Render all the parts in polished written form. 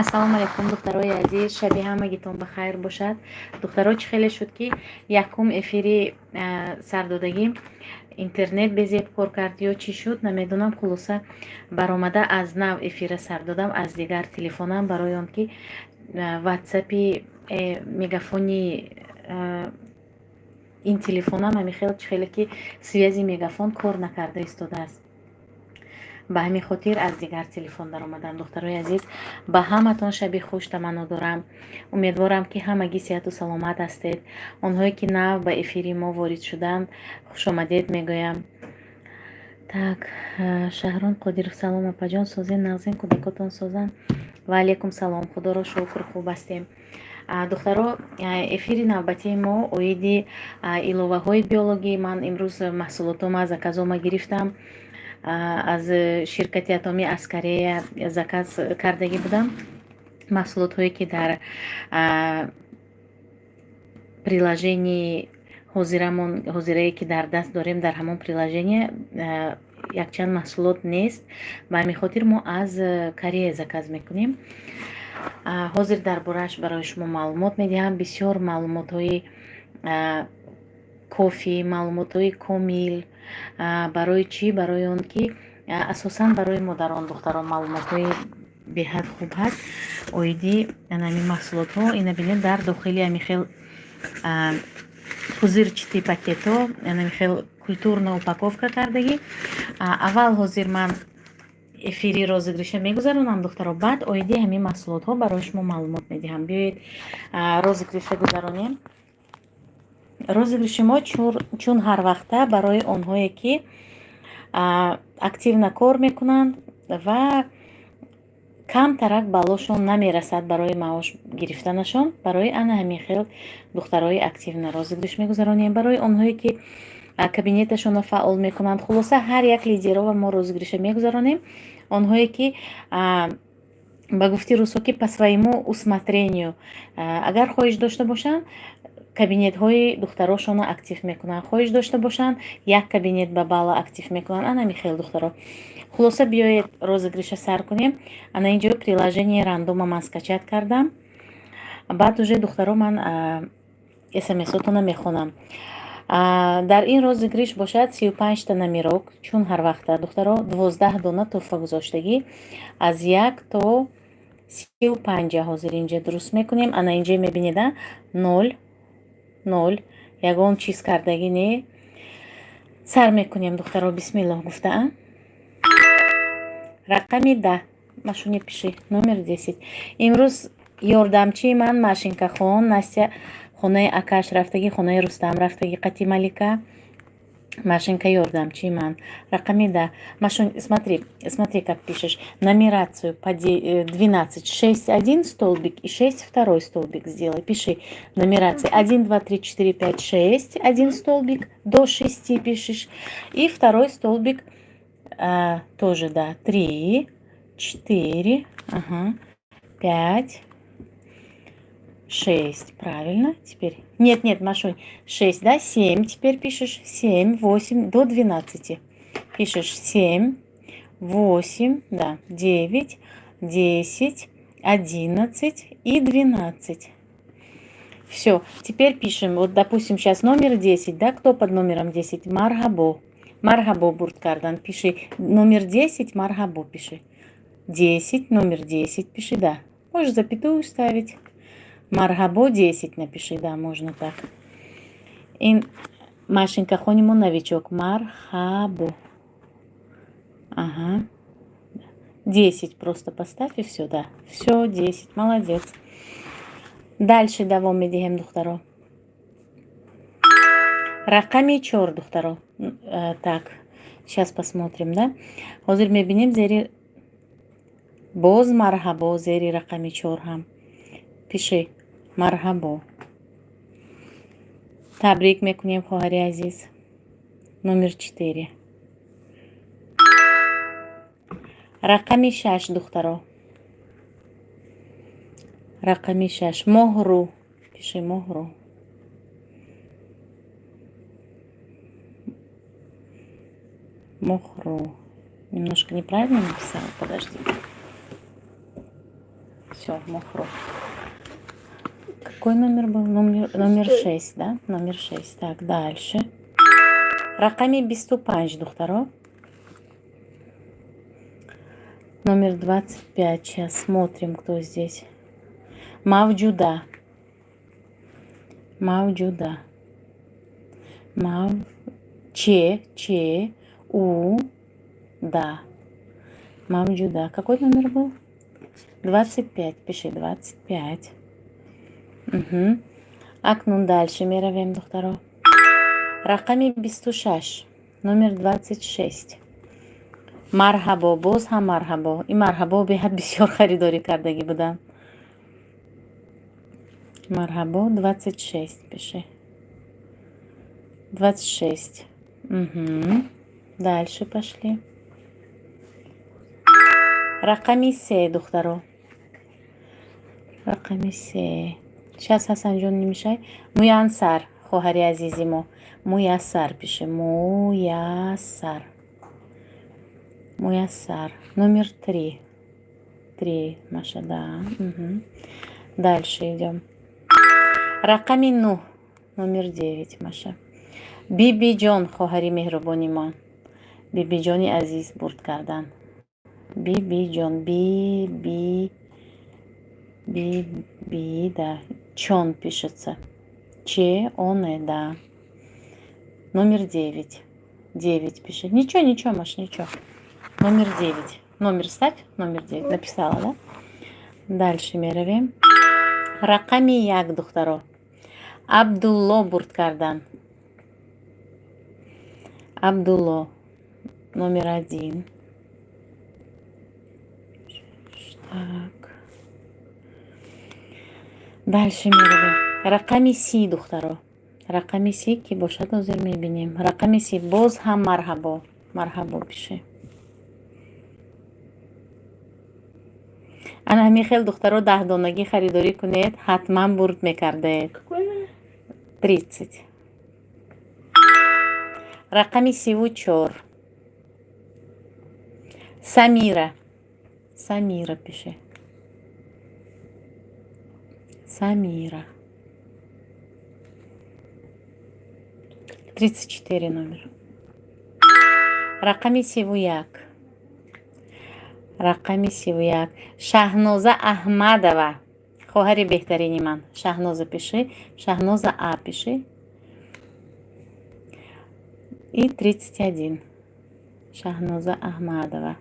Ассалому алайкум, духтарои азиз, шаби ҳамагитон ба хайр бошад. Духтаро, чӣ хеле шуд, ки якум эфири сардодагӣ интернет безеб кор кард ё чӣ шуд, намедонам. Хулоса, баромада аз нав эфира сар додам аз дигар телефонам, барои он ки ватсапи Мегафони ин телефонам ҳамин хел, чӣ хеле ки связи Мегафон кор накарда истодааст. Ба ҳамин хотир аз дигар телефон даромадам. Духтарои азиз, ба ҳаматон шаби хуш таманно дорам. Умедворам, ки ҳамагӣ сиҳату саломат ҳастед. Онҳое ки нав ба эфири мо ворид шуданд, хушомадед мегӯям. Так, Шаҳрон Қодиров: «Салом, апаҷон, созен, нағзен, кӯдакотон созанд?» Ва алайкум салом, худоро шукр, хуб ҳастем. Духтаро, эфири навбатии мо оиди иловаҳои биологӣ. Ман имрӯз маҳсулотома, заказома гирифтам, аз ширкати Атомӣ, аз Корея заказ кардагӣ будам. Маҳсулотҳое, ки дар приложении ҳозирамон, ҳозирае, ки дар даст дорем, дар ҳамон приложение якчанд маҳсулот нест. Ба ҳамин хотир мо аз Корея заказ мекунем. Ҳозир дар борааш барои шумо маълумот медиҳам. Бисёр маълумотҳои кофӣ, маълумотҳои комил. Барои чӣ? Барои он ки асосан барои модарон, духтарон, маълумотҳои беҳад хуб ҳаст оиди ҳамин маҳсулотҳо. Ина бинед, дар дохили ҳамин хел пузырчатый пакетҳо, ҳамин хел культурно упаковка кардагӣ. Аввал ҳозир ман эфири розыгрыша мегузаронам, духтаро, баъд оиди ҳамин маҳсулотҳо барои шумо маълумот медиҳам. Биёед, розыгрыша гузаронем. Розыгрыши мо, чун ҳар вақта, барои онҳое ки активно кор мекунанд ва камтарак баллошон намерасад барои маош гирифтанашон. Барои ана ҳамин хел духтарои активно розыгрыш мегузаронем, барои онҳое ки кабинеташонро фаъол мекунанд. Хулоса, ҳар як лидерова мо розыгрыша мегузаронем. Онҳое ки, ба гуфти русҳо, ки по своему усмотрению, агар хоҳиш дошта бошанд, кабинетҳои духтарошонро актив мекунанд, хоҳиш дошта бошанд, як кабинет ба балла актив мекунанд. Ана ҳамин хел, духтаро. Хулоса, биёед, розыгрыша сар кунем. Ана инҷо приложение рандома ман скачать кардам. Баъд уже, духтаро, ман смсотона мехонам. Дар ин розыгрыш бошад 35-та номерок, чун ҳар вақта, духтаро, 12 дона туҳфа гузоштагӣ аз 1 то 35-а. Ҳозир инҷа дуруст мекунем. Ана инҷа мебинед, а ноль ноль, ягон чиз кардагӣ не. Сар мекунем, духтаро, бисмиллоҳ гуфтаа. Рақами 10, Машуня, пиши номер 10. Имрӯз ёрдамчии ман Машинкахон Настя хонаи акаш рафтагӣ, хонаи Рустам рафтагӣ қати Малика. Машинка ёрдамчии ман. Рақами 10. Машунь, смотри, смотри, как пишешь нумерацию по 12. Шесть один столбик и шесть второй столбик сделай. Пиши нумерация: один, два, три, четыре, пять, шесть, один столбик, до шести пишешь, и второй столбик тоже, да, три, четыре, ага, пять, шесть. Правильно. Теперь. Нет, нет, Машунь, шесть, да, семь. Теперь пишешь семь, восемь, до 12. Пишешь семь, восемь, да, девять, 10, 11 и 12. Все. Теперь пишем. Вот, допустим, сейчас номер 10, да, кто под номером 10? Марҳабо. Марҳабо бурд кардан. Пиши номер 10, марҳабо пиши. 10, номер 10 пиши, да. Можешь запятую ставить. Марҳабо 10 напиши, да, можно так. Ин Машенька хонимо новичок. Марҳабо. Ага. 10 просто поставь, и все, да. Все, 10, молодец. Дальше давом медиҳем, духтаро. Рақами 4, духтаро. Так, сейчас посмотрим, да? Ҳозир мебинем, зери боз марҳабо, зери рақами 4 ҳам. Пиши марҳабо. Табрик мекунем, хоҳари азиз. Номер 4. Рақами 6, духтаро. Рақами 6. Моҳрӯ. Пиши моҳрӯ. Моҳрӯ. Немножко неправильно написала, подожди. Все, мохру. Какой номер был? Номер 6, да? Номер 6. Так, дальше. Рақами 25, духтаро. Номер 25. Сейчас смотрим, кто здесь. Мавҷуда. Мавҷуда. Мав. Че. Че. У. Да. Мавҷуда. Какой номер был? 25. Пиши 25. Угу. Акнун дальше меравем, духтаро. Рақами 26. Номер 26. Марҳабо, боз ҳам марҳабо. Ин марҳабо беҳад бисёр харидорӣ кардагӣ буданд. Марҳабо, 26 пиши. 26. Угу. Дальше пошли. Рақами 3, духтаро. Рақами 3. Сейчас, Ҳасанҷон, не мешай. Муяссар, хоҳари азизи мо. Муяссар пиши. Муяссар. Муяссар. Номер 3. 3, Маша, да. Угу. Дальше идем. Рақами 9. Номер 9, Маша. Бибиҷон, хоҳари меҳрубони ман. Бибиҷони азиз бурд кардан. Бибиҷон, би, би, би, би, да. Чон пишется. Че, он, да. Номер 9. 9 пишет. Ничего, ничего, Маш, ничего. Номер 9. Номер ставь. Номер 9. Написала, да? Дальше меравем. Рақами 1, духтаро. Абдулло бурд кардан. Абдулло. Номер 1. Так. Дальше меравем. Рақами 30, духтаро. Рақами 30 ки бошад, ҳозир мебинем. Рақами 30, боз ҳам марҳабо. Марҳабо пиши. Ана ҳамин хел, духтаро, 10 донагӣ харидорӣ кунед, ҳатман бурд мекардаед. Какой номер? 30. Рақами 34. Самира. Самира пиши. Самира. 34 номер. Рақами 31. Рақами 31. Шаҳноза Аҳмадова. Хоҳари беҳтарини ман. Шаҳноза пиши. Шаҳноза А пиши. И 31. Шаҳноза Аҳмадова.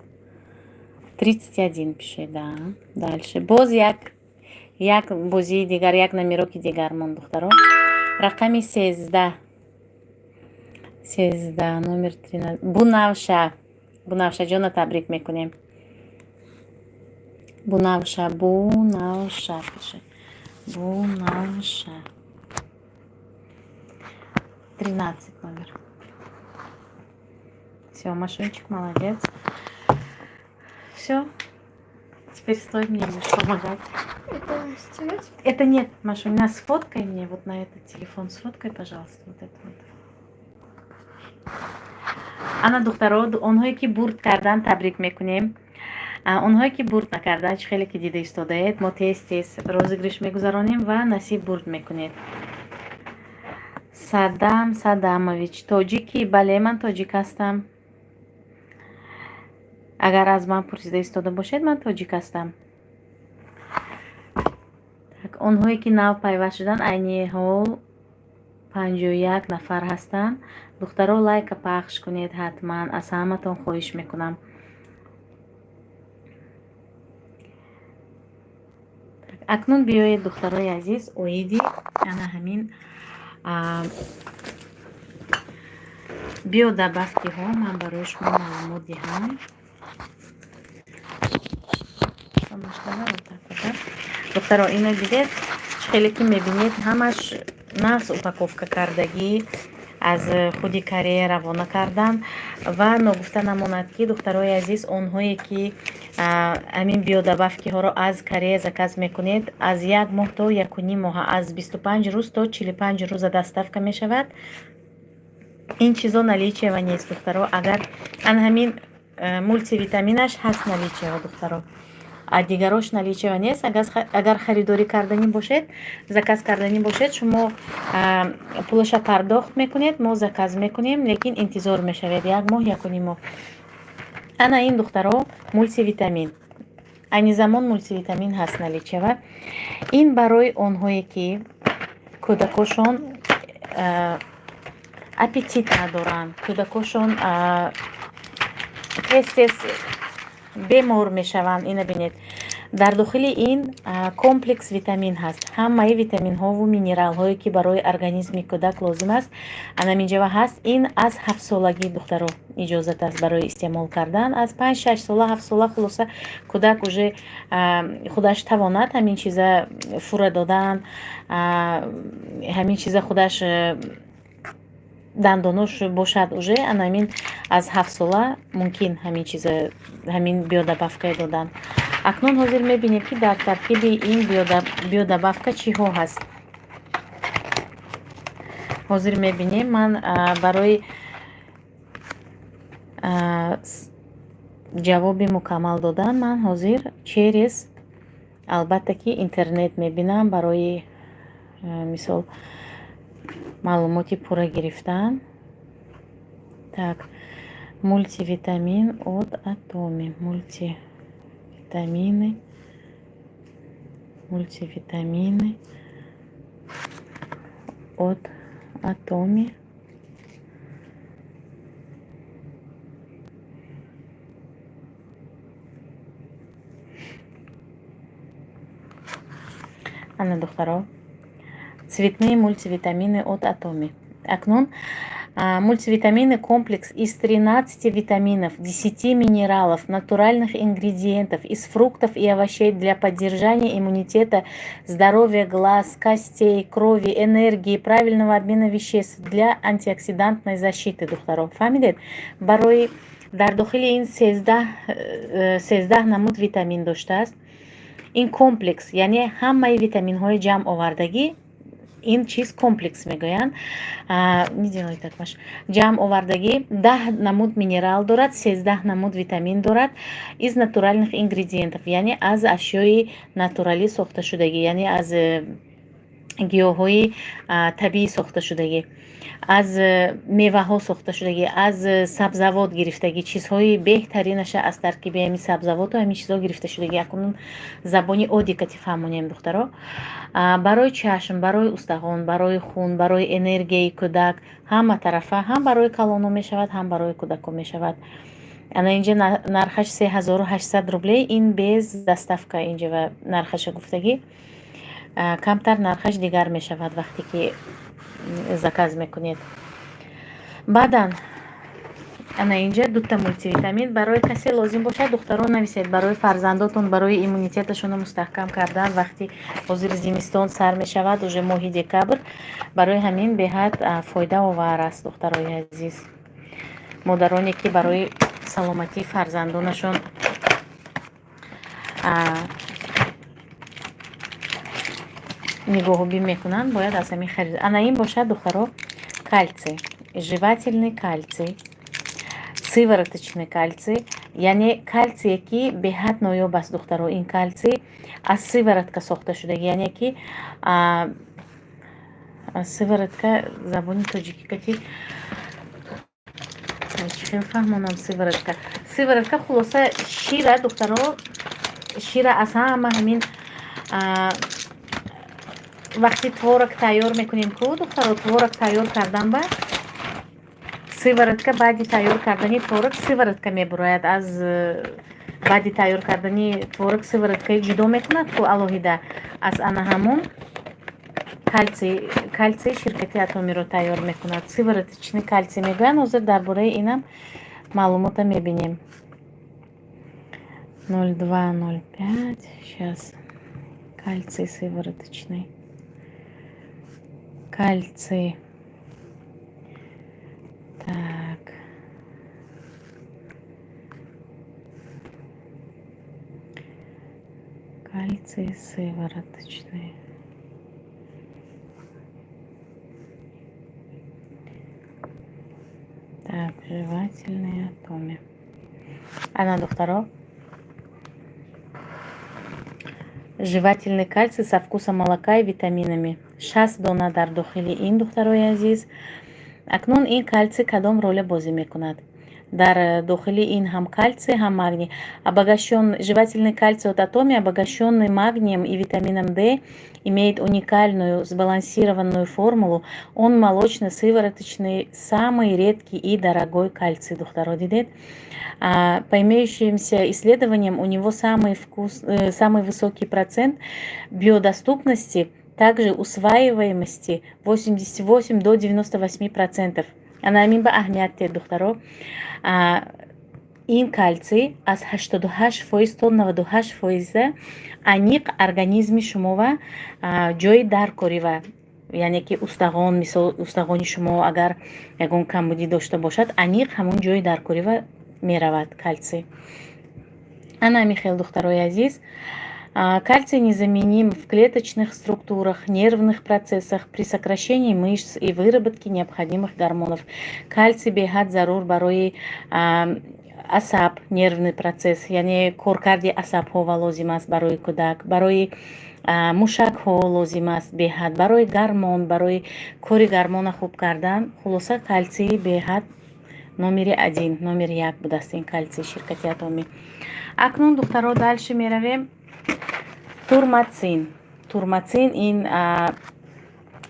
31 пиши, да. Дальше. Боз як бозии дигар, як номероки дигар монд, духтаро. Рақами 13. 13, номер 13. Бунавша. Бунавшаҷона табрик мекунем. Бунавша, Бунавша пиши. Бунавша. 13 номер. Все, Машунчик, молодец. Все. Теперь стой, мне будешь помогать. Это стирать? Это нет, Маша, у меня сфоткай мне вот на этот телефон. Сфоткай, пожалуйста, вот это вот. Ана, духтаро, онҳое ки бурд кардан, табрик мекунем. Онҳое ки бурд накардан, чӣ хеле ки дида истодаед, мо тез тез розыгрыш мегузаронем ва насиб бурд мекунед. Садам Садамович, тоҷикӣ? Бале, ман тоҷик ҳастам. Агар аз ман пурсида истода бошед, ман тоҷик ҳастам. Так, онҳое ки нав пайваст шуданд, айни ҳол 51 нафар ҳастанд. Духтаро, лайка пахш кунед ҳатман, аз ҳаматон хоҳиш мекунам. Акнун биёед, духтарои азиз, оиди ана ҳамин биодобавкиҳо ман барои шумо маълумот диҳам. Духтаро, ино дидед, чӣ хеле ки мебинед, ҳамаш нағз упаковка кардагӣ, аз худи Корея равона кардан. Ва ногуфта намонад, ки, духтарои азиз, онҳое ки ҳамин биодобавкиҳоро аз Корея заказ мекунед, аз як моҳ то 1,5 моҳа, аз 25 рӯз то 45 рӯза доставка мешавад. Ин чизо наличиева нест, духтаро. Агар ан ҳамин мултивитаминаш ҳаст наличиева, духтаро. А дигарош наличие ва нест. Агар харидорӣ карданӣ бошед, заказ карданӣ бошед, шумо пулаша пардохт мекунед, мо заказ мекунем, лекин интизор мешавед як моҳ, якуним моҳ. Ана ин, духтаро, мултивитамин. Айни замон мултивитамин ҳаст наличие ва. Ин барои онҳое, ки кӯдакошон аппетит надоранд, кӯдакошон тез тез бемор мешаванд. Ина бинед, дар дохили ин комплекс витамин ҳаст. Ҳамаи витаминҳову минералҳое, ки барои организми кӯдак лозим аст, анаминҷава ҳаст. Ин аз 7-солагӣ, духтаро, иҷозат аст барои истеъмол кардан. Аз 5, 6 сола, 7 сола, хулоса, кӯдак уже худаш тавонад ҳамин чиза фура додан, ҳамин чиза худаш дандонош бошад, уже анамин аз 7 сола мумкин ҳамин чиза, ҳамин биодобавка е додан. Акнун ҳозир мебинем, ки дар таркиби ин биодобавка чиҳо ҳаст. Ҳозир мебинем. Ман барои ҷавоби мукаммал додан ман ҳозир через, албатта ки, интернет мебинам барои мисол маълумоти пурра гирифтан. Так, мультивитамин от Атоми, мультивитамины, мультивитамины от Атоми. Ана, духтаро, цветные мультивитамины от Атоми. Акнун мультивитаминный комплекс из 13 витаминов, 10 минералов, натуральных ингредиентов из фруктов и овощей для поддержания иммунитета, здоровья глаз, костей, крови, энергии, правильного обмена веществ, для антиоксидантной защиты. Духтаро, фаҳмидед? Барои дар дохили ин 13 намуд витамин доштааст ин комплекс, яъне ҳамаи витаминҳои ҷамъ овардагӣ. Ин чиз комплекс мегӯянд. Не делай так, Маш. Ҷамъ овардагӣ 10 намуд минерал дорад, 13 намуд витамин дорад, из натуральных ингредиентов, яъне аз ашёи натуралӣ сохташудагӣ, яъне аз гиёҳҳои табиӣ сохташудагӣ, аз меваҳо сохташудагӣ, аз сабзавот гирифтагӣ, чизҳои беҳтаринаша аз таркиби ҳамин сабзавоту ҳамин чизҳо гирифташудагӣ. Акнун забони оддӣ кати фаҳмонем, духтаро. Барои чашм, барои устахон, барои хун, барои энергияи кӯдак, ҳама тарафа, ҳам барои калоно мешавад, ҳам барои кӯдако мешавад. Ана инҷа нархаш 3800 рублей. Ин без доставка. Инҷа нархаша гуфтагӣ. Камтар нархаш дигар мешавад, вақте ки заказ мекунед. Баъдан ана инҷа дута мультивитамин. Барои касе лозим бошад, духтарон, нависед, барои фарзандотон, барои иммунитеташонро мустаҳкам кардан. Вақти ҳозир зимистон сар мешавад, уже моҳи декабр, барои ҳамин беҳад фоидаовар аст. Духтарои азиз, модароне, ки барои саломатии фарзандонашон нигоҳубин мекунанд, бояд аз ҳамин харид. Ана ин бошад, духтаро, кальций, жевательный кальций, сывороточный кальций, яъне кальцие, ки беҳад ноёб аст, духтаро. Ин кальций аз сыворотка сохта шуда, яъне ки сыворотка забони тоҷикӣ кати чӣ хел фаҳмонам? Сыворотка, сыворотка, хулоса, шира, духтаро, шира аз ҳама ҳамин вақти творог тайёр мекунем ку, духтаро, творог тайёр кардан ба сыворотка, баъди тайёр кардани творог сыворотка мебурояд. Аз баъди тайёр кардани творог сыворотка и ҷудо мекунад ку алоҳида. Аз ана ҳамон кальций, кальций ширкати Атомиро тайёр мекунад. Сывороточный кальций мегӯянд. Ҳозир дар бораи инам маълумота мебинем. 02,05. Сейчас, кальций сывороточный, кальций. Так, кальций сывороточный. Так, жевательные Атоми. Ана, духтаро. Жевательный кальций со вкусом молока и витаминами. 60 дона дар дохили ин, духтарои азиз. Акнун ин кальций кадом роля бозӣ мекунад? Дар дохили ин ҳам кальций, ҳам магний. Обогащен жевательный кальций от Атоми, обогащенный магнием и витамином D, имеет уникальную сбалансированную формулу. Он молочно-сывороточный, самый редкий и дорогой кальций. Духтаро, дидед? По имеющимся исследованиям, у него самый высокий процент биодоступности, также усваиваемости 88 до 98%. Ана ҳамин ба аҳамият дед, духтаро. Ин кальций аз 88% то 98 фоиза аниқ организми шумова ҷои даркорива, яъне ки устағон, мисол, устағони шумо агар ягон камбудӣ дошта бошад, аниқ ҳамон ҷои даркорива меравад кальций. Ана ҳамин хел, духтарои азиз. Кальций незаменим в клеточных структурах, нервных процессах, при сокращении мышц и выработке необходимых гормонов. Кальций беҳад зарур барои асаб, нервный процесс, яъне коркарди асабҳо ва лозим аст барои кӯдак, барои мушакҳо лозим аст беҳад, барои гормон, барои кори гормона хуб кардан. Хулоса, кальций беҳад номери один, номери як будааст ин кальций ширкати Атомӣ. Акнун, духтаро, дальше меравем. Турмацин. Турмацин ин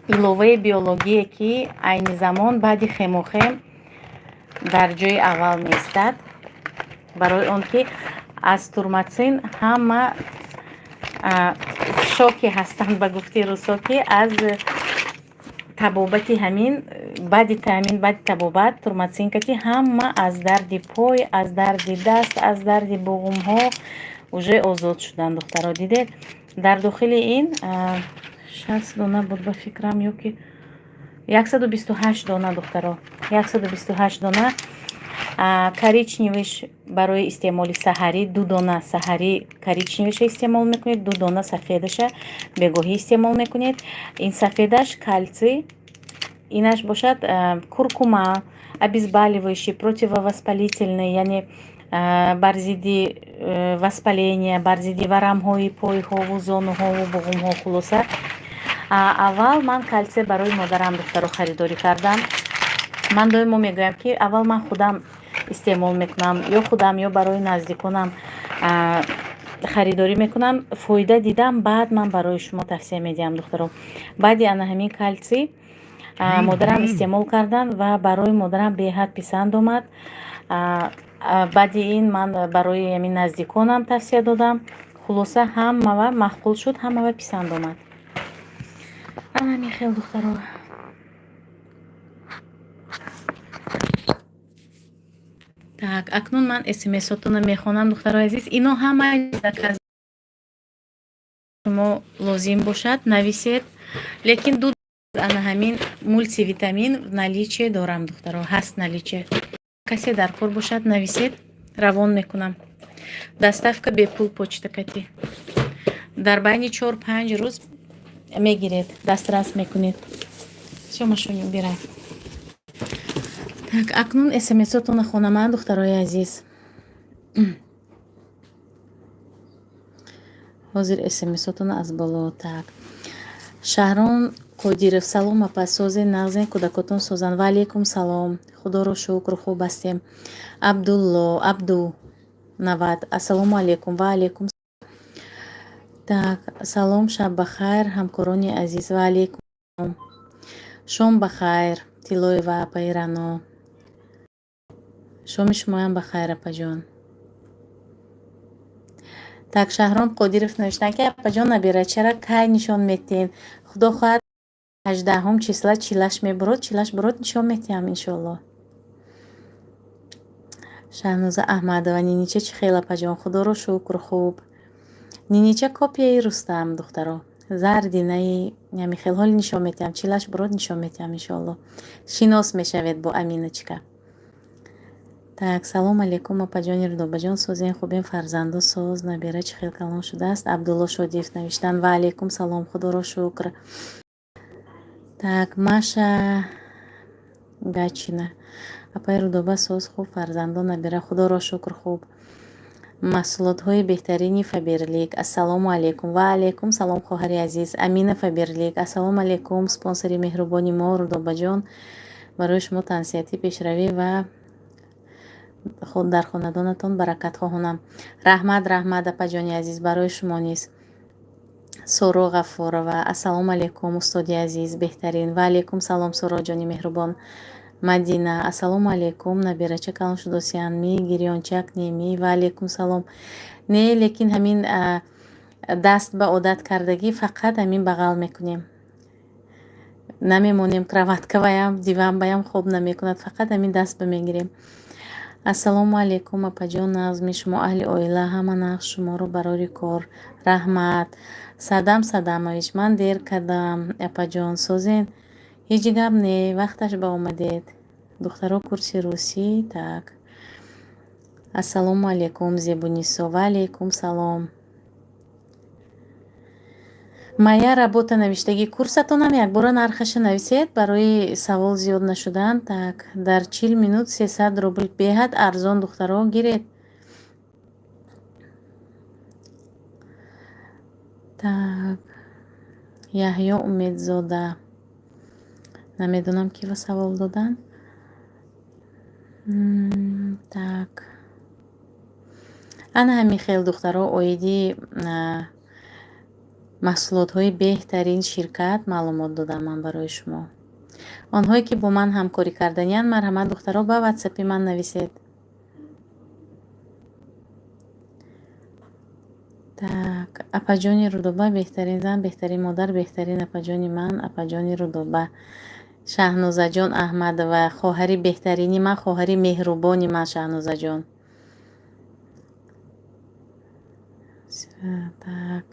иловаи биологие, ки айни замон баъди хемохем дар ҷои аввал меистад, барои он ки аз турмацин ҳама шоке ҳастанд, ба гуфти русо, ки аз табобати ҳамин, баъди таъмин, баъди табобат турмацин кати ҳама аз дарди пой, аз дарди даст, аз дарди буғумҳо уже озод шуданд. Духтаро, дидед, дар дохили ин 60 дона буд, ба фикрам, ё ки 128 дона. Духтаро, 128 дона. Коричневый ш барои истеъмоли саҳарӣ, ду дона саҳарӣ коричневый ша истеъмол мекунед, ду дона сафедаша бегоҳӣ истеъмол мекунед. Ин сафедаш кальций, инаш бошад куркума, обезболивающий, противовоспалительный, яъне бар зидди воспаления, бар зидди варамҳои пойҳову зонуҳову буғумҳо. Хулоса, аввал ман кальсий барои модарам, духтаро, харидорӣ кардам. Ман доимо мегӯям, ки аввал ман худам истеъмол мекунам, ё худам, ё барои наздиконам харидорӣ мекунам. Фоида дидам, баъд ман барои шумо тавсия медиҳам. Духтаро, баъди ана ҳамин кальсий модарам истеъмол карданд ва барои модарам беҳад писанд омад. Баъди ин ман барои ҳамин наздиконам тавсия додам. Хулоса, ҳамава маъқул шуд, ҳамава писанд омад. Ана ҳамин хел, духтаро. Так, акнун ман смсотонро мехонам, духтарои азиз. Ино ҳама заказ шумо лозим бошад, нависед. Лекин ду ана ҳамин мультивитамин в наличие дорам, духтаро, ҳаст наличие. Касе дар кор бошад, нависед, равон мекунам. Доставка бепул, почта кати. Дар байни 4-5 рӯз мегиред, дастрас мекунед. Всё, Машуни, убирай. Так, акнун смсотонро хонаман, духтарои азиз. Ҳозир смсотонро аз боло. Так, Шаҳрон Қодиров: «Салом, апа, созен, нағзен, кӯдакотон созанд?» Ва алейкум салом, худоро шукр, хуб ҳастем. Абдулло Абду 90: «Ассалому алейкум». Ва алейкум. Так, «Салом, шаб бахайр, ҳамкорони азиз». Ва алейкум, шом бахайр. Тиллоева апаи Рано, шоми шумоям бахайр, апаҷон. Так, Шаҳром Қодиров навиштанд, ки «Апаҷон, набирачара кай нишон метиҳед?» Худо хоҳад, 18-ум числа чилаш мебурод, чилаш бурод, нишон метиҳам, иншоаллоҳ. Шаҳноза Аҳмадова: «Нинича чӣ хел, апаҷон?» Худоро шукр, хуб. Нинича копияи Рустам, духтаро, зардинаи ҳамин хел. Ҳоли нишон метиҳам, чилаш бурод, нишон метиҳам, иншоаллоҳ. Шинос мешавед бо Аминочка. Так, «Салом алейкум, апаҷони Рудобаҷон, созен, хубем, фарзанду соз, набера чӣ хел, калон шудааст?» Абдулло Шодиев навиштанд: «Ва алейкум салом, худоро шукр». Так, Маша Гачина: «Апаи Рудоба, соз, хуб, фарзандо, набера?» Худоро шукр, хуб. Маҳсулотҳои беҳтарини Фаберлик. Ассалому алайкум. Ва алайкум салом, хоҳари азиз. Амина Фаберлик. Ассалому алайкум, спонсори меҳрубони мо Рудобаҷон. Барои шумо тансиҳатӣ, пешравӣ ва дар хонадонатон баракат хоҳонам. Раҳмат, раҳмат, апаҷони азиз, барои шумо низ. Соро Ғаффорова. Ассалому алайкум, устоди азиз, беҳтарин. Ва алайкум салом, Сороҷони меҳрубон. Мадина. Ассалому алайкум, набирача калон шудосиянми, гирёнчак неми? Ва алайкум салом. Не, лекин ҳамин даст ба одат кардагӣ, фақат ҳамин бағал мекунем, намемонем кроватка ваям, диван баям хоб намекунад, фақат ҳамин даст ба мегирем. Ассалому алайкум, апаҷон, нағзми шумо, аҳли оила ҳама нағз, шуморо барори кор. Раҳмат. Садам Садамович, ман дер кардам, апаҷон, созен? Ҳеҷ гап не, вақташ ба омадед. Духтаро, курси русӣ. Так, ассалому алайкум, Зебунисо. Ва алайкум салом. Моя работа навиштагӣ, курсатонам якбора нархаша нависед барои савол зиёд нашудан. Так, дар 40 минут 300 рубл, беҳад арзон, духтаро, гиред. Так, Яҳё Умедзода, намедонам, ки ва савол доданд. Так, ана ҳамин хел, духтаро, оиди маҳсулотҳои беҳтарин ширкат маълумот додам ман барои шумо. Онҳое ки бо ман ҳамкорӣ карданиянд, марҳамат, духтаро, ба ватсапи ман нависед. Так, апаҷони Рудоба, беҳтарин зан, беҳтарин модар, беҳтарин апаҷони ман, апаҷони Рудоба. Шаҳнозаҷон Аҳмадова, хоҳари беҳтарини ман, хоҳари меҳрубони ман, Шаҳнозаҷон. Так,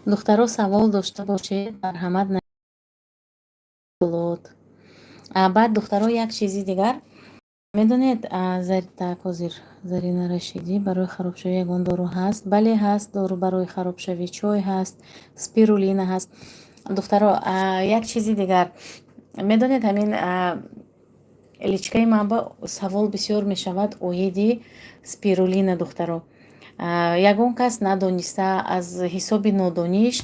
духтаро, савол дошта бошед, марҳамат. Баъд, духтаро, як чизи дигар медонед. Так, ҳозир Зарина Рашидӣ, барои харобшавӣ ягон дору ҳаст? Бале, ҳаст дору барои харобшавӣ, чой ҳаст, спирулина ҳаст. Духтаро, як чизи дигар медонед, ҳамин личка и ман ба савол бисёр мешавад оиди спирулина. Духтаро, ягон кас надониста, аз ҳисоби нодониш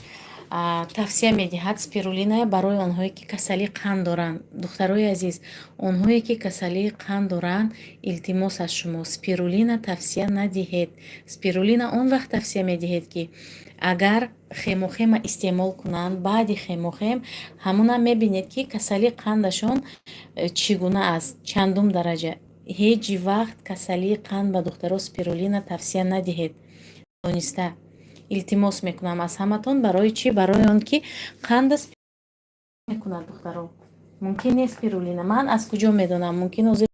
тавсия медиҳад спирулина барои онҳое ки касалии қанд доранд. Духтарои азиз, онҳое ки касалии қанд доранд, илтимос аз шумо, спирулина тавсия надиҳед. Спирулина он вақт тавсия медиҳед, ки агар хемохема истеъмол кунанд, баъди хемохем ҳамонам мебинед, ки касалии қандашон чӣ гуна аст, чандум дараҷа. Ҳеҷ вақт касалии қанд ба духтаро спирулина тавсия надиҳед дониста. Илтимос мекунам аз ҳаматон. Барои чӣ? Барои он ки қанда мекунад, духтаро, мумкин нест спирулина. Ман аз куҷо медонам? Мумкин ҳозир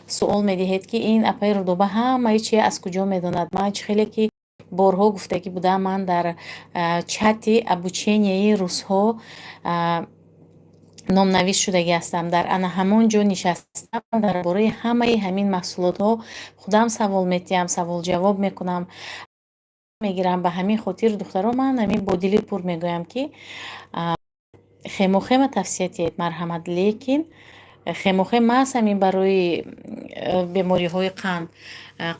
суол медиҳед, ки ин апаи Рудоба ҳамаи чи аз куҷо медонад. Ман чӣ хеле ки борҳо гуфтагӣ будам, ман дар чати обучения и русҳо номнавис шудагӣ ҳастам. Дар ана ҳамон ҷо нишастам, дар бораи ҳамаи ҳамин маҳсулотҳо худам савол метиҳам, саволҷавоб мекунам, мегирам. Ба ҳамин хотир, духтаро, ман ҳамин бо дили пур мегӯям, ки хемохема тавсия диҳед, марҳамат, лекин хемохем маҳз ҳамин барои бемориҳои қанд,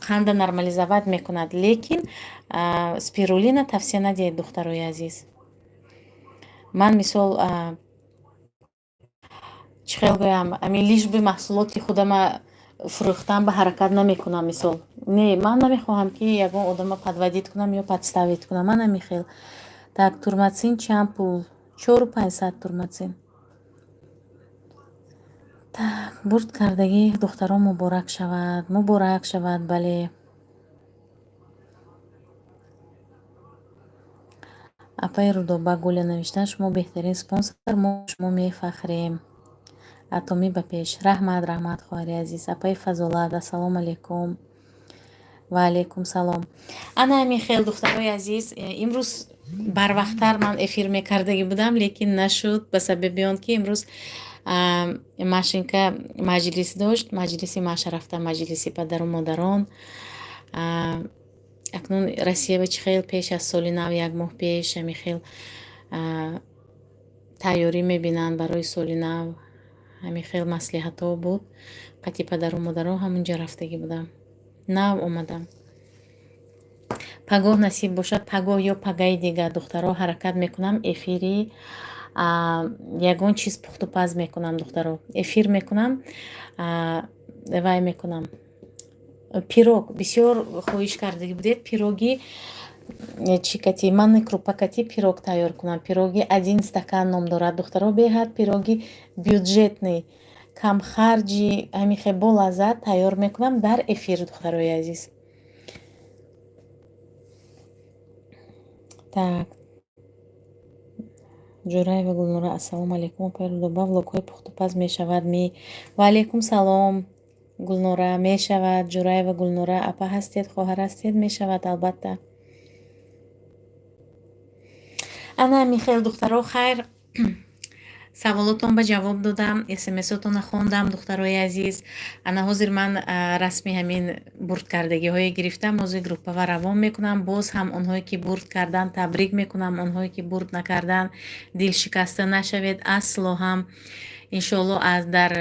қанда нормализовать мекунад, лекин спирулина тавсия надиҳед, духтарои азиз. Ман мисол, чӣ хел гӯям, ҳамин лишь бы маҳсулоти худама фурӯхтан ба ҳаракат намекунам. Мисол, не, ман намехоҳам, ки ягон одама подводить кунам ё подставить кунам. Ман намехел. Так, турмацин чанд пул? 4500 турмацин. Так, бурд кардагӣ, духтарон, муборак шавад, муборак шавад. Бале, апаи Рудоба, Гуля навиштан, шумо беҳтарин спонсор, мо шумо мефахрем, атомӣ ба пеш. Раҳмат, раҳмат, хоҳари азиз. Апаи Фазолат, ассалому алайкум. Ва алайкум салом. Ана ҳамин хел, духтарои азиз, имрӯз барвақттар ман эфир мекардагӣ будам, лекин нашуд, ба сабаби он ки имрӯз Машинка маҷлис дошт, маҷлиси Маша рафтам, маҷлиси падару модарон. Акнун Россия ба чӣ хел пеш аз соли нав, як моҳ пеш, ҳамин хел тайёрӣ мебинанд барои соли нав. Ҳамин хел маслиҳатҳо буд. Қати падару модаро ҳамунҷа рафтагӣ будам. Нав омадам. Пагоҳ насиб бошад, пагоҳ ё пагаи дигар, духтаро, ҳаракат мекунам, эфири ягон чиз пухтупаз мекунам, духтаро, эфир мекунам, вай мекунам, пирог. Бисёр хоҳиш кардагӣ будед, пироги чӣ кати, манный крупа кати пирог тайёр кунам. Пироги «Один стакан» ном дорад, духтаро, беҳад пироги бюджетный, камхарҷи, ҳамин хел бо лаззат тайёр мекунам дар эфир, духтарои азиз. Так, Ҷураева Гулнора: «Ассалому алайкум, опаи Рудоба, влогҳои пухтупаз мешавад ми?» Ва алайкум салом, Гулнора, мешавад. Ҷураева Гулнора апа ҳастед, хоҳар ҳастед, мешавад, албатта. Ана ҳамин хел, духтаро, хайр, саволотон ба ҷавоб додам, смсотонро хондам, духтарои азиз. Ана ҳозир ман расми ҳамин бурдкардагиҳое гирифтам, ҳозир группава равон мекунам. Боз ҳам онҳое ки бурд кардан, табрик мекунам, онҳое ки бурд накардан, дилшикаста нашавед асло ҳам. Иншоалло, аз дар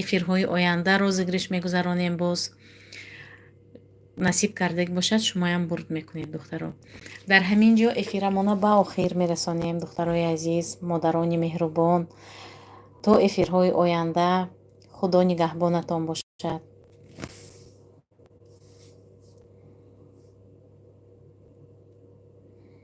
эфирҳои оянда розыгрыш мегузаронем боз. Насиб кардагӣ бошад, шумоям бурд мекунед, духтаро. Дар ҳамин ҷо эфирамона ба охир мерасонем, духтарои азиз, модарони меҳрубон. То эфирҳои оянда Худо нигаҳбонатон бошад.